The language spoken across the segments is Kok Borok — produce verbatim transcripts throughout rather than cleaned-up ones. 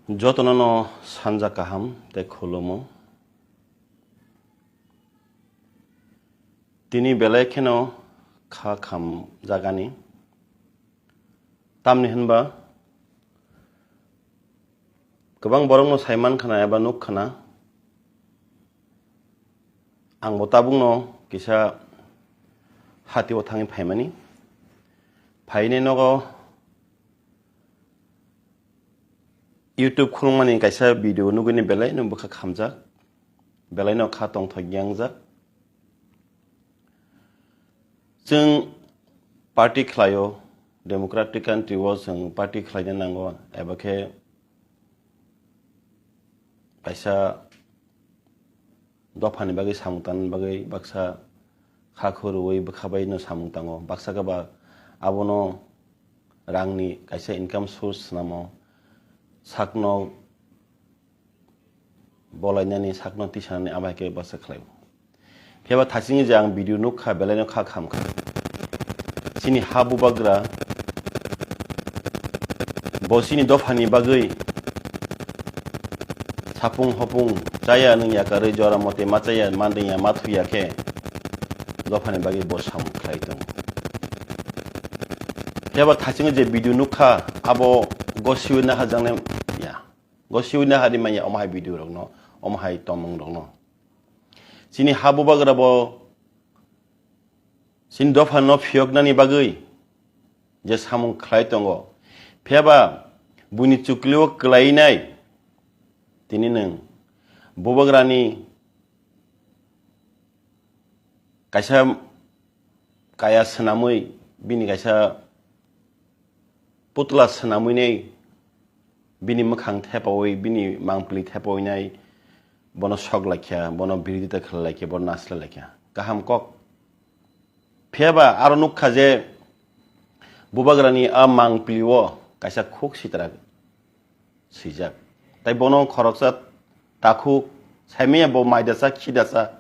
Jotono no sanja kaham tei khulumo. Tini belai kheno kha kham jagani. Tamni hinba kwbang borokno saiman khana eba nuk khana. Angbo tabukno kisa hatio thangwi phaimani. Phaini nogo YouTube khulungmani kaisa video nugwini belaino bwkha khamjak, belaino kha tongthok yangjak. Chwng party khlaio, democratic country o chwng party khlaina nango, eba khe kaisa dophani bagwi samung tangna bagwi baksa kha khorwi bwkha bai no samung tango. Baksa khe ba abono rangni kaisa income source swnamo, sakno bolainani, sakno tisanani abo hai khe baksa khlaio. Phiya ba thachingwi je ang video nukha, belaino kha khamkha. Chini ha bubagra bo chini dophani bagwi sapung hopung chaya nwng yakarwi jora mote ma chaya mandingya ma thuya khe dophani bagwi bo samung khlai tongo. Phiya ba thachingwi je video nukha abo gosiwi naharjaknai ya. Gosiwi nahari manya omo hai video rokno, omo hai tomung rokno. Chini ha bubagra bo chini dophano phiyoknani bagwi je samung khlai tongo. Phiya ba buini chuklio kwlainai tini nwng bubagrani kaisa kaya swnamwi bini kaisa putla swnamwi nei bini mwkhang thepawi, bini mangpili thepawi nai bono sok laikha, bono birodita khlai laikha, bono naslai laikha. Kaham kok. Phiya ba aro nukha je bubagrani a mangpili o kaisa khuk sitra swijak. Tai bono khoroksa takhuk saimanya bo maidasa khidasa.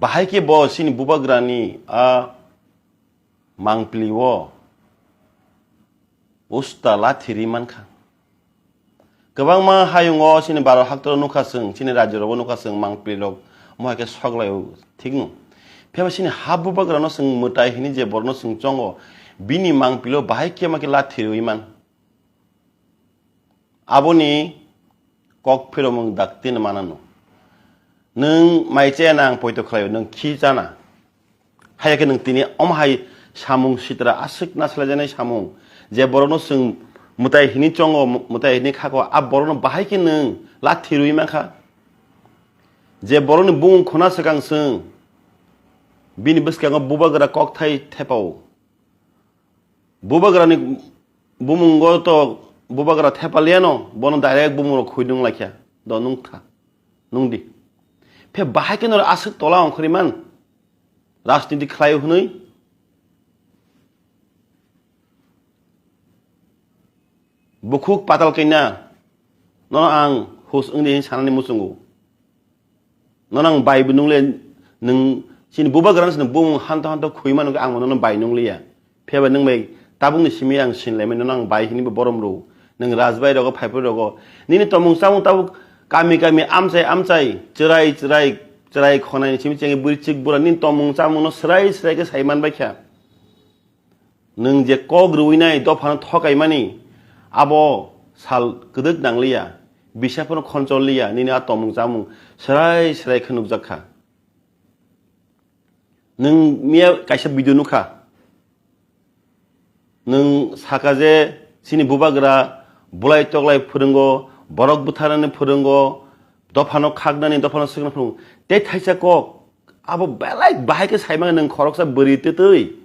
Bahai khe bo chini bubagrani a mangpili o usta lathi ri mankha. Kwbangma hayungo chini baro haktoro nukha chwng, chini rajyo rogo nukha chwng mangpili rok mohai khe sok laio thikno. Phiya ba chini ha bubagrano chwng mwtai hini je borno chwng chongo bini mangpili o bahai khe ma khe lathi rwi man. Aboni kok phiromung dakti no manano. Nwng mai chaya na ang poito khlaio, nwng khi chana. Haya khe nwng tini omo hai samung sitra aswk na salaijaknai samung. Je borokno chwng mwtai hini chongo, mwtai hini khako, a borokno bahai khe nwng lathi rwi mankha. Je borokni bumung khuna swkang chwng bini bwskango bubagra kokthai thepao. Bubagrani bumungo to bubagra thepaliano, bono direct bumungrok khuidung laikha. Do nung tha, nung di. Phe bahai khe noro aswk tola ongkhorwi man. Rajniti khlai hwnwi. Bukhuk patal kaina. Nono ang hus wngdi hin sanani muchungo. Nono ang bai bo nungle, nwng chini bubagrano sini bumung hanto hanto khwi mano khe ang nono bai nungliya. Phiya ba nwng bai tabukni simi ang sinlaimani nono ang bai hini bo borom rw. Nwng rajbai rogo, phaiphru rogo. Nini tomung chamung tabuk kami kami amchai amchai, chwrai chwrai, chwrai khonai simi chengwi bwrwi chik bura nini tomung chamungno swrai swrai khe sai man bai kha. Nwng je kok rwinai dophano thokaimani, abo sal kwdwk nangliya, bisa phano khonchol liya, nini a tomung chamung swrai swrai khe nukjak kha. Nwng miya kaisa video nukha, nwng saka je chini bubagra bulai toklai phwrwngo, borok bwtharnani phwrwngo, dophano khaknani, dophano swkna phwrwngo, tei thaisa kok abo belai bahai khe saimano nwng khoroksa bwrwi twtwi.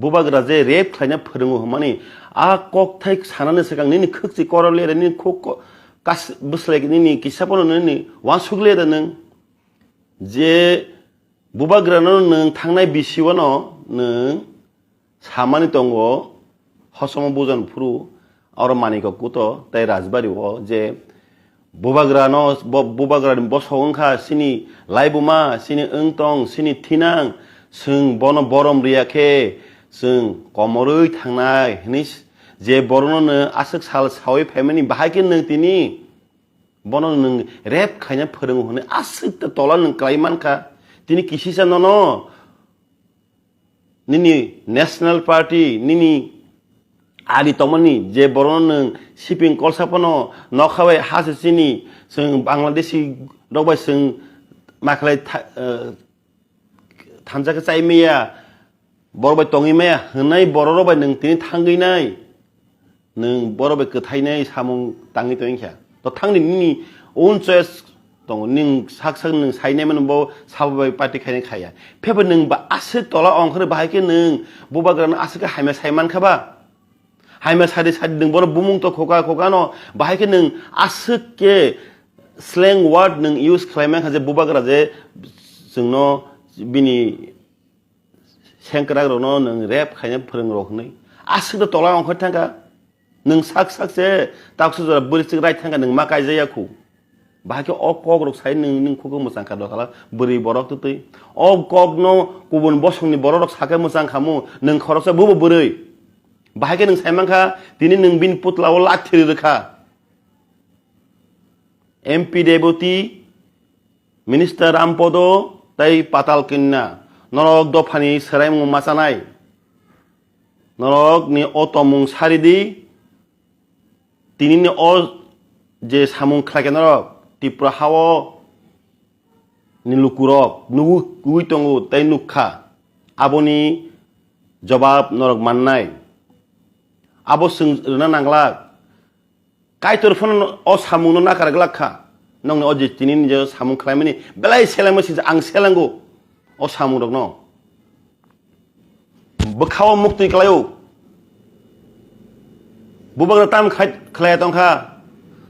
Bubagra je rape khlaina phwrwngo hwnmani, a kokthai sanani swkang nini khwkchi koror le, nini khuk ko-, kas-, bwslai nini kisa pono nini uansuk le da nwng. Je bubagrano nwng thangnai bisi uano nwng samani tongo, hosomo bujon phuru, oro Manikok Kuto tei Rajbari o je bubagrano, bo-, bubagrani bosong wngkha chini laibuma, chini wngtong, chini thinang, chwng bono borom riya khe chwng komorwi thangnai hwnwi s-, Je borokno nwng aswk sal sawi phaimani, bahai khe nwng tini bono nwng rep khaina phwrwngo hwnwi aswk ta tola nwng klai mankha. Tini kisisa nono nini National Party, nini ari tongmani je borokno nwng siping kolsa phano nokha bai ha se chini, chwng Bangladeshi rok bai chwng makhlai tha-, eh, thansa khe chai maya, borok bai tongwi maya hwnwi borok rok bai nwng tini thangwi nai, nwng borok bai kwthai nai samung tangwi tongwi kha. To thangni nini own choice tongo, nwng sak sak nwng sai nai mano bo sabo bai party khainai khaya. Phebo nwng ba aswk tola ongkhorwi bahai khe nwng bubagrano aswk khe hamya sai mankha ba? Hamya sadi sadi nwng borok bumung to khoka khoka no, bahai khe nwng aswk khe slang word nwng use khlai mankha je bubagra je chwngno bini sengkrak rokno nwng rep khaina phwrwng rok hwnwi. Aswk to tola ongkhor thangkha. Nwng sak sak se taksa jora bwrwi swk rai thangkha nwng ma kaijaya khu. Bahai khe o kok rok sai nwng, nwng khukung mwchang kha dotala bwrwi borok twtwi. O kok no kubun bosongni borok rok sakhe mwchang khamu, nwng khoroksa bubo bwrwi. Bahai khe nwng sai mankha, tini nwng bini putla o lathi rwkha. M P Deboti, Minister Rampodo tei Patal Kanya, norok dophani swraimung machanai. Norokni o tongmung saridi, tinini o je samung khlaikha norok, Tripura hao ni lukurok nugwi tongo tei nukha, aboni jobab norok mannai. Abo chwng rwna nanglak. Kaitor phano o samungno nakar glak kha. Nokni o je tini ni je samung khlaimani belai selengma sijak ang selengo o samungrokno. Bwkhao muktwi klaio. Bubagra tam khai khlaiya tongkha.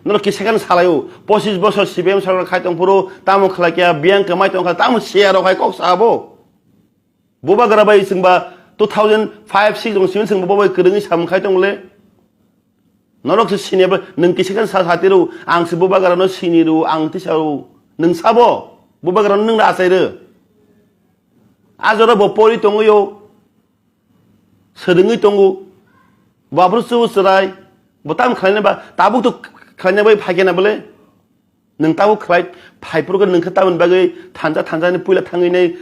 Norok kisa khe salaio. Pochis bosor C P M sorkar khai tongphuru tamo khlaikya, biyang kwmai tongkha, tamo siya rok hai kok sabo. Bubagra bai chwngba two thousand five six rong simi chwngba bo bai kwrwngwi samung khai tong le. Norok se sini abo nwng kisa khe sa sati rw, ang se bubagra no sini rw, ang tisa rw. Nwng sabo bubagra no nwng achai rw. A jora bo pori tongwi yo. Swrwngwi tongo. Bo aphuru chubu chwrai. Bo tamo khlaina ba tabuk to khlaina bai phaikhe na bole. Nwng tabuk khlai phaiphuru khe nwng khe tamoni bagwi thansa thansa ni puila thangwi nai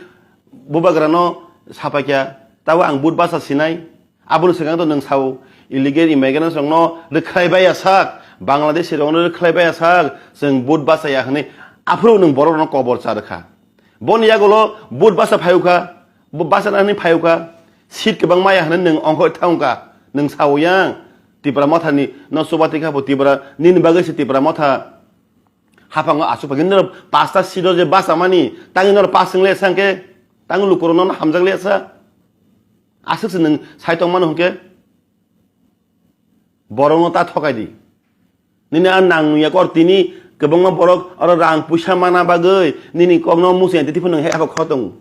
bubagra no sapaikha. Tabuk ang but basa sinai. Aboni swkang to nwng sao illegal immigrants rokno rwkhlai baiya sak, Bangladeshi rokno rwkhlai baiya sak, chwng but basa ya hwnwi aphuru nwng borok rokno kobor cha rwkha. Boni yagulo but basa phayukha, bo basa nani phayukha, seat kwbang maya hwnwi nwng ongkhor thangkha, nwng sao yang Tipra Motha ni no chuba tikha bo Tipra nini bagwi se Tipra Motha haphango achuk phagwi noro pasta seat o je basa mani, tangi noro pass wng le sangke, tangi lukurok nono hamjak le sa. Aswk se nwng sai tong mano hwnkhe, borokno ta thokai di. Nini a nang ya kor tini kwbangma borok oro rang puisa mana bagwi nini kokno muchung ya titi phano nwng he abo kho tongo.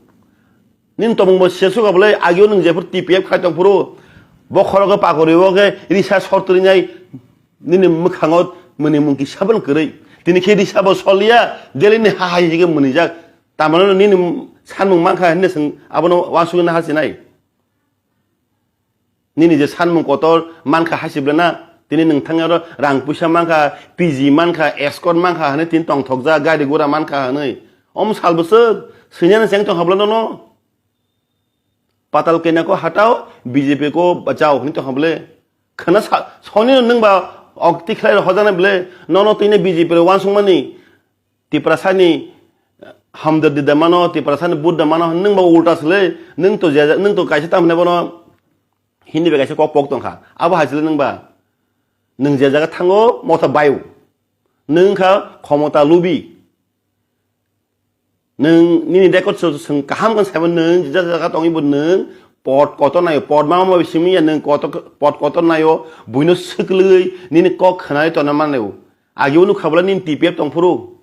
Nini tongmung bo se suka bwlai agio nwng jephuru T P F khai tong phuru bo khoro khe pakori o khe risa sor twi nai nini mwkhango mwnwi mung kisa phano kwrwi. Tini khe risa bo soliya Delhi ni ha hai hai khe mwnwijak. Tamano nini sanmung mankha hinwi swng abono uansugwi naha sinai. Nini je sanmung kotor mankha hasible na, tini nwng thangya oro rang puisa mankha, P G mankha, escort mankha hwnwi tini tongthokjak, gari gura mankha hwnwi. Om sal bwswk, swinyani cheng tong habla nono. Patal Kanya ko hatao, B J P ko bachao hwnwi tong hable. Khana sa-, soni nwng ba ok tikhlai hojanai ble, nono tini B J P ro uansukmani. Tiprasani hamdardi da mano, Tiprasani but da mano, nwng ba ulta sele, nwng to je, nwng to kaisa tam hwnwi bono Hindi bai kaisa kok pok tongkha. Abo hai sele nwng ba, nwng je jaga thango, motha baio. Nwng kha khomota lubi. Nwng nini record so-, swng kaham khe saibo nwng je jaga tongwi bo nwng pot kotor naio, pot ma ma simi ya nwng kotor, pot kotor naio, buino swklwi nini kok khwnai tongna manlio. Agi unu khabla nini T P F tongphuru.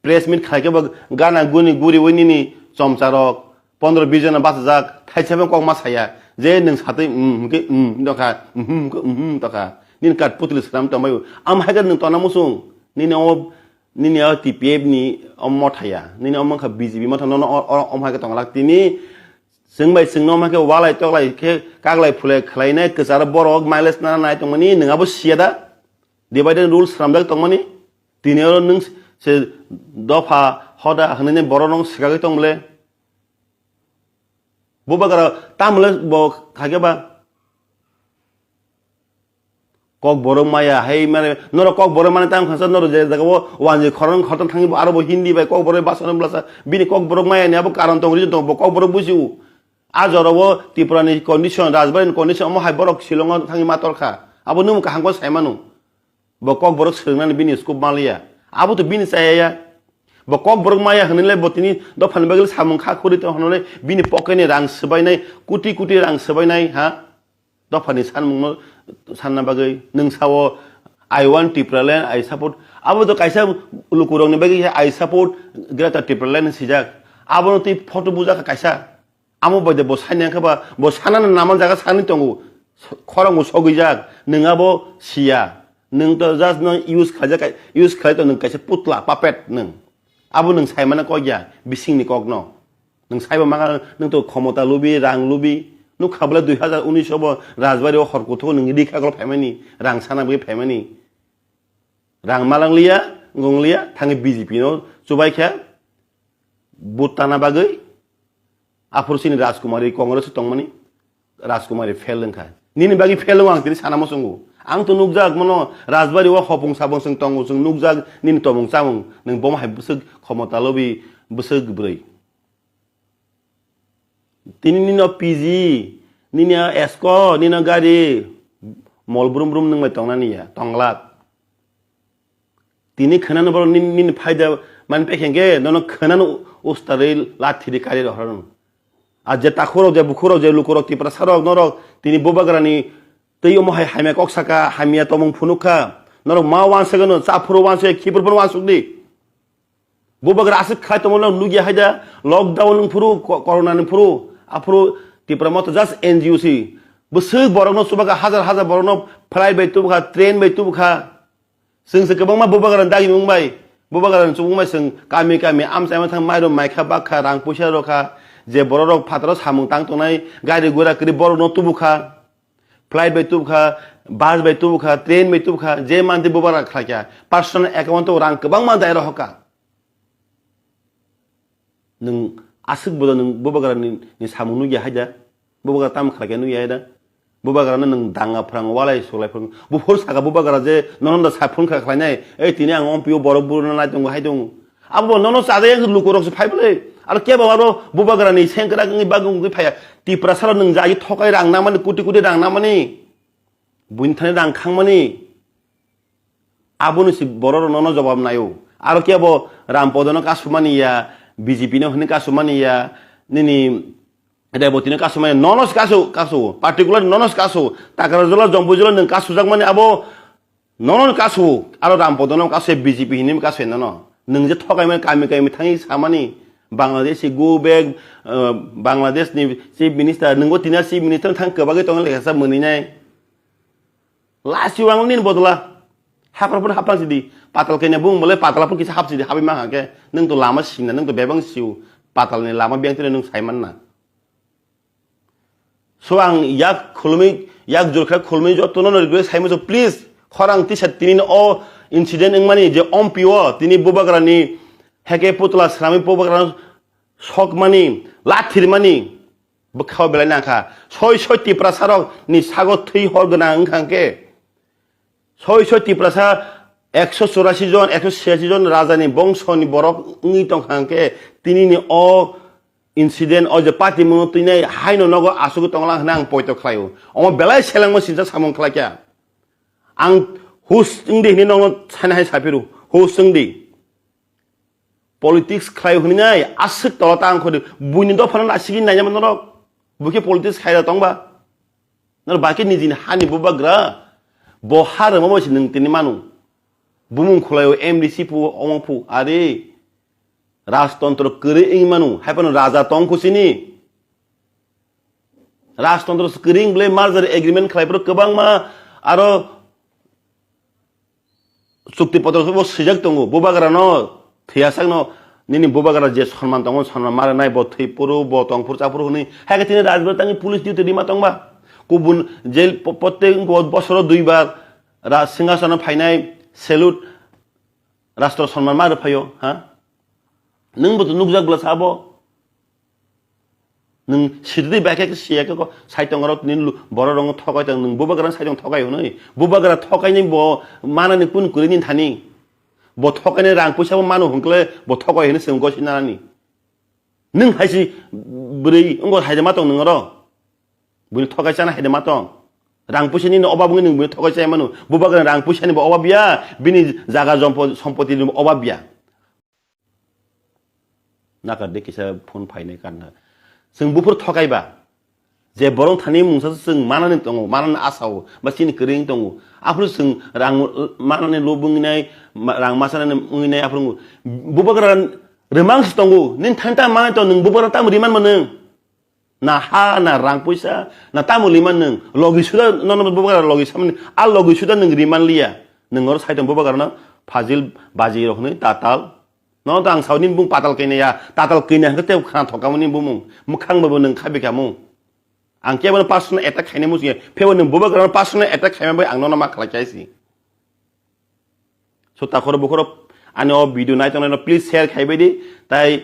Press meet khaikhe bo gana guni guriwi nini chomcharok pondro bis jona bachajak, thaisa phano kok ma saya je nwng satwi, mm, hwnkhe, mm, dokha, mm, hwnkhe, mm, dokha. Nini Kathputli swnam tongbaio. Am hai khe nwng tongna muchung. Nini omo, nini o T P F ni omo motha ya. Nini omo wngkha B J P motha, nono o, o, omo hai khe tonglak. Tini Chwng bai chwng no ma khe walai toklai khe kaglai phulai khlainai kwcharo borok mileage nana nai tongmani nwng abo siya da? Divide and rule sramjak tongmani? Tini oro nwng se dopha hoda hwnwi borok no swkagwi tong bole? Bubagra tamle bo kha khe ba? Kokborok maya hai mane norok kokborok mane tang khansa norok je jaga o wanjwi khorang khortam thangwi bo aro bo Hindi bai kokborok bai bachana blasa bini kokborok maya ni abo karon tong reason tong bo kokborok bujiu. A jora o Tripura ni condition, Rajbari ni condition omo hai borok Shillong o thangwi ma tor kha. Abo nung kaham khe sai mano. Bo kokborok swrwng nani bini scope ma liya. Abo to bini chaya ya. Bo kokborok maya hwnwi le bo tini dopha ni bagwi samung kha khuri tong hwnwi le bini pocket ni rang swbainai, kuti kuti rang swbainai ha. Dophani sanmungno sanna bagwi nwng sao, "I want Tipraland, I support." Abo to kaisa lukurokni bagwi khe, "I support Greater Tipraland," hinwi swijak. Abono twi photo bujak kha kaisa. Amo bai de bo sani wngkha ba, bo sanani naman jaga sani tongo. Khorang bo sogwijak, nwng abo siya. Nwng to just no use khlaijak, use khlai to nwng kaisa putla, puppet nwng. Abo nwng saimano kok ya, bisingni kokno. Nwng saiba manga, nwng to khomota lubi, rang lubi. Nukha bwle dui hazar unis o bo Rajbari o hor kuthuk nwng ri kha golo phaimani, rang sana bagwi phaimani. Rang malang liya, wngong liya, thangwi B J P no chubai kha, vote tana bagwi. Aphuru chini Rajkumari Congress o tongmani, Rajkumari fail wngkha. Nini bagwi fail wngo ang tini sana muchungo. Ang to nukjak mano Rajbari o hopung sabung chwng tongo, chwng nukjak nini tongmung chamung. Nwng bomo hai bwswk khomota lobi bwswk bwrwi. Tini nino P G, nini esko, nino gari, mol brum brum nwng bai tongnani ya, tonglak. Tini khwnano borok nini, nini phaida mani pekhe hwnkhe nono khwnano ustarwi lathi ri kari rohorno. A je takhurok, je bukhurok, je lukurok, Tiprasarok, norok tini bubagrani twi omo hai hamya kok saka, hamya tongmung phunukha. Norok ma wansagano, chaphuru wansaya, khiphuru phano wansukdi. Bubagra aswk khai tongmano nukya haida, lockdown wngphuru, ko-, corona wngphuru, aphuru Tipra Motha just N G O se. Bwswk borokno chubakha, hajar hajar borokno flight bai tubukha, train bai tubukha. Chwng se kwbangma bubagrani dagi wngbai, bubagrani chubuk wngbai chwng kami kami amchaima thang mairum maikha, bakha, rang puisa rokha, je bororok phataro samung tang tongnai, gari gura kwrwi borokno tubukha, flight bai tubukha, bus bai tubukha, train bai tubukha, je manti bubagra khlaikha, personal account o rang kwbangma dai rohorkha. Nwng aswk bodo nwng bubagrani ni samung nukya haida? Bubagra tamo khlaikha nukya haida? Bubagrano nwng danga phrang, walai suklai phrang. Buphuru saka bubagra je nono da sa phone kha khlainai, "Ei tini ang ompio borok buruno nai tongo hai tongo." Abo bo nono chajak yang lukurokse phai bwle. Aro kebo aro bubagrani sengkrak wngwi bagwi wngwi phaiya. Tiprasalo nwng jagi thokai rang namani, kuti kuti rang namani. Buini thani rang khangmani. Aboni si borok rok nono jobab naio. Aro kebo Rampodono kasumani ya, B J P no hwnwi kasumani ya, nini Rebotino kasumani ya, nono si kasu, kasu, particular nono si kasu, Takarjala, Jompuijala nwng kasujakmani abo nono kasu, aro Rampodono kasu B J P hwnwi kasu nono. Nwng je thokaimani kami kami thangwi samani, Bangladesh si go back, uh, Bangladesh ni Chief Minister, nwngbo tini Chief Minister thang kwbagwi tongo lekha sa mwnwi nai. Lasi wang nini bodola. Hapra pun hapang sidi. Patal kenya bung bolai patala pun kisa hap sidi habi ma hake. Nung to lama sina, nung to bebang siu. Patal ni lama biang tine nung saiman na. So ang yak khulmi, yak jurkha khulmi joto no request saimu so please. Khorang tisa tini o incident wngmani je ompi o tini bubagra ni heke putla srami bubagra sok mani, lathir mani. Bwkhao belai nangkha. Soi soi Tiprasarok ni sago thwi hor gwnang wngkha hwnkhe, soi soi Tiprasa ekso chorasi jon, ekso chhiyasi jon rajani bongsoni borok wngwi tongkha hwnkhe, tinini o incident, o je patimungno twinai haino nogo asugwi tonglang hwnwi ang poito khlaio. Omo belai selengma sinsa samung khlaikha. Ang hus wngdi hwnwi nono saina hai saphiru, hus wngdi. Politics khlai hwnwi nai aswk tola ta ang khodi buini dophano nasigwi naina norok. Bukhe politics khaira tongba. Nor baki nijini hani bubagra. Bo ha rwma bai se nwng tini manu. Bumung khwlaio M D C phu omo phu are. Rajtontro kwrwi wngwi manu. Hai phano raja tong khusini. Rajtontro kwrwi wng bwle merger agreement khlai phuru kwbangma aro chukti potro bo swijak tongo, bubagrano thwiyasakno Nini bubagra je sonman tongo, sonman ma rwnai, bo thwi phuru, bo tong phuru, cha phuru hwnwi. Hai khe tini Rajbari tangwi police duty rima tongba. Kubun jail po-, protek bosoro duibar Raj Singhasono phainai salute rastro sonman ma rwphaio, ha? Nwng bo to nukjak bwla sabo. Nwng sitidi bai khe siya khe ko saitongrok nini lu-, bororokno thokai tong, nwng bubagrano saitong thokai hwnwi. Bubagra thokaini bo manani kun kwrwi nini thani. Bo thokaini rang puisa bo mano hwnkhe bo thokai hwnwi chwng gosi nanani. Nwng hai si bwrwi wngkha hai ma tong nwng oro. Buini thokai chana hai ma tong. Rang puisa nini obab wngwi nwng buini thokai chai mano. Bubagrani rang puisani bo obab ya, bini jaga jompo-, sompotini bo obab ya. Nakar de kisa phone phainai kanna. Chwng buphuru thokai ba. Je borok thani mungsa chwng manani tongo, manani asao, ba chini kwrwi tongo. Aphuru chwng rang manani lobwi nai, ma-, rang masanani wngwi nai aphuru bubagra rwmang se tongo. Nini thani ta manai tong nwng bubagra tamo riman mano. Na ha, na rang puisa, na tamo liman nwng. Logi suda nono bubagra logi samani. A logi suda nwng riman liya. Nwng oro saiton bubagrano phajil baji rok hwnwi tatal. Nono to ang sao nini bung patal kainya ya. Tatal kainya hwnkhe tei khana thokamani bumung. Mwkhang bo nwng khabi kamo. Ang kebono personal attack khaina muchungya. Phebo nwng bubagrano personal attack khaima bai ang nono ma khlai khaisi. So takhoro bukhoro ani o video nai tongnai no please share khaibai di. Tai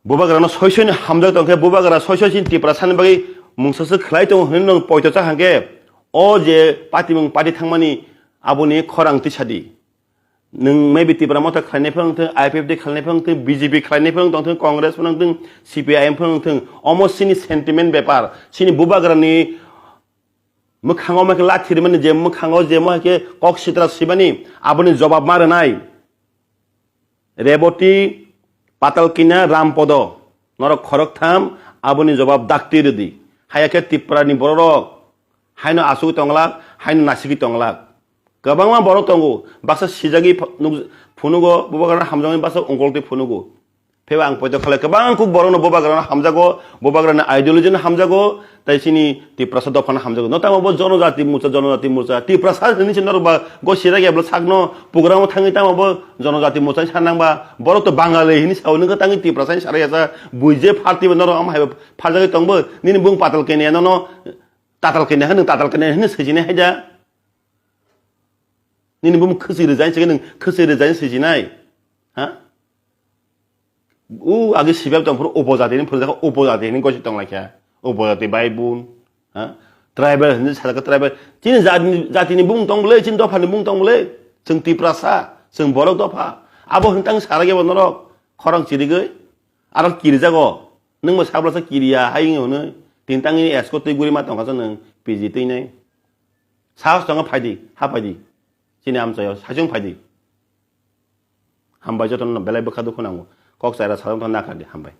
bubagrano soi soi ni hamjak tongkhe bubagra soi soi sin Tiprasa ni bagwi mungsa se khlai tongo hwnwi nwng poito cha hangkhe o je patimung pati thangmani aboni khorang tisa di. Nwng maybe Tipra Motha khlainai phano wngthung, I P F T khlainai phano wngthung, B J P khlainai phano wngthung, Congress phano wngthung, C P I M phano wngthung, omo chini sentiment bepar, chini bubagrani mwkhango ma khe lathi rimani je mwkhango je mo hai khe kok sitra sibani aboni jobab ma rwnai. Reboti, Patalkina, Rampodo, norok khoroktham aboni jobab dakti rwdi. Haya khe Tiprani bororok haino asugwi tonglak, haino nasigwi tonglak. Kwbangma borok tongo, baksa sijagwi ph-, nuk-, phunugo, bubagrano hamjakmani baksa ongkoltwi phunugo. Pheba ang poito khalai kwbang kuk borokno bubagrano hamjago, bubagrani ideology no hamjago, tai chini Tiprasa dophano hamjago. No tamo bo jonojati morcha, jonojati morcha, Tiprasa hinwi se norok ba gosira ya bwla sakno programo thangwi tamo bo jonojati morcha sa nangba, borok to Bangali hinwi sao, nokha tangwi Tiprasa hinwi sara ya sa, bui je pharti bo norok amo hai pharjagwi tongbo, nini bung patal kene ya nono, tatal kene hwnwi, tatal kene hwnwi swijini hai ja. Nini bung khwswi rwjai se nwng khwswi rwjai swijinai. Ha? U agi sibab tong phuru upojati ni phuru jakha upojati ni gosi tong laikha. Upojati bai bun. Ha? Tribal hinwi sajak tribal. Chini jati, jati ni bung tong bwle, chini dopha ni bung tong bwle. Chwng Tiprasa, chwng borok dopha. Abo hwn tang sara gebo norok khorang chirigwi. Aro kirijago. Nwng bo sabla sa kiriya hai wngwi hwnwi. Tin tang ni esko twi guri ma tong kha nwng P G twi nai. Sahos tong kha phai di, ha phai di. Chini amchaio saichung phai di. Hambai jotono belai bwkha dukhu nango. Kok chaira sajak tong nakar di. Hambai.